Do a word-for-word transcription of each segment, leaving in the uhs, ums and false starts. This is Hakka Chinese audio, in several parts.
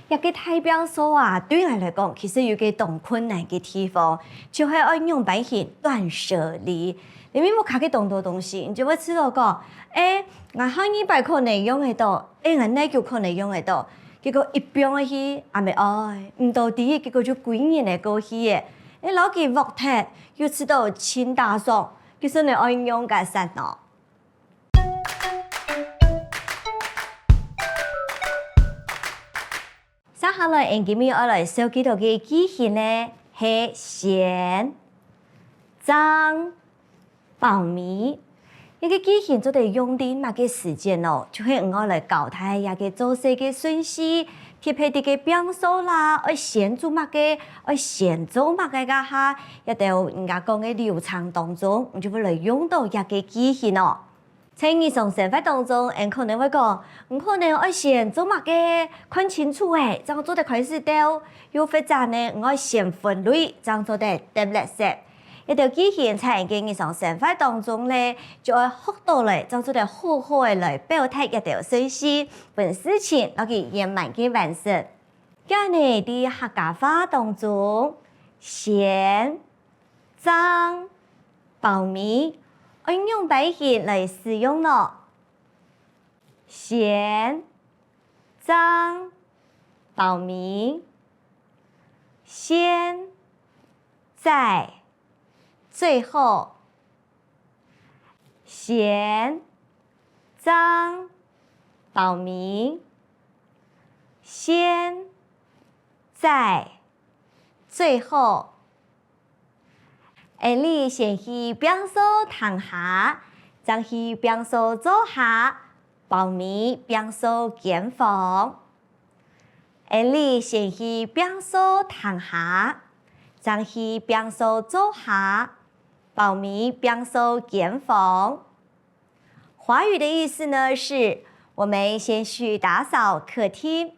這個大拚掃啊，對𠊎來講，其實有個當困難个地方，就係愛仰般形斷捨離。裡面屋下个當多東西，你就會知道講，欸，𠊎下二擺可能用得到，欸，𠊎哪久可能用得到，結果一放下去，啊，毋愛，毋知，結果就幾年仔過去咧。欸，摎佢㧒忒，又試著盡打爽，其實你愛仰結煞呢？ 接下來，𠊎等今晡日愛來紹介个句型呢，係先、正、包尾。這個句型做得用在麼个時節呢？就係𠊎愛來交代這個做事个順序，特別這個拚掃啦，愛先做麼个，愛先做麼个該下，這兜𠊎等講个流程當中，𠊎等就會來用著這個句型哦。 在日常生活當中，𠊎等可能會講，你可能愛先做麼个，看清楚咧，正做得開始鬥，又或者呢，你愛先分類，正做得㧒垃圾。這兜句型在𠊎等个日常生活當中咧，就愛學著咧，正做得好好仔來表達這兜順序，分事情摎佢圓滿个完成。該呢，在客家話當中，先、正、包尾，愛仰般形來使用呢？先、正、包尾，先、再、最後。先、正、包尾，先、再、最後。 𠊎等先去拚掃廳下，正去拚掃灶下，包尾拚掃間房。𠊎等先去拚掃廳下，正去拚掃灶下，包尾拚掃間房。 華語的意思呢是，我們先去打掃客廳，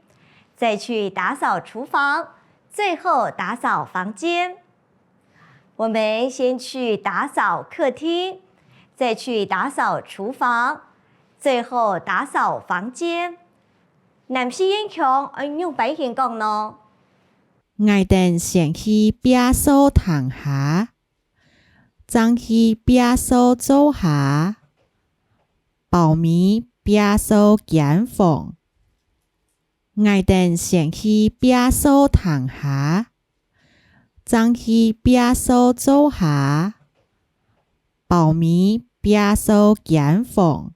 再去打掃廚房，最後打掃房間。我們先去打掃客廳，再去打掃廚房，最後打掃房間。南四縣腔愛仰般形講呢？𠊎等先去拚掃廳下， 正去拚掃灶下，包尾拚掃間房。𠊎等先去拚掃廳下，正去拚掃灶下，包尾拚掃間房。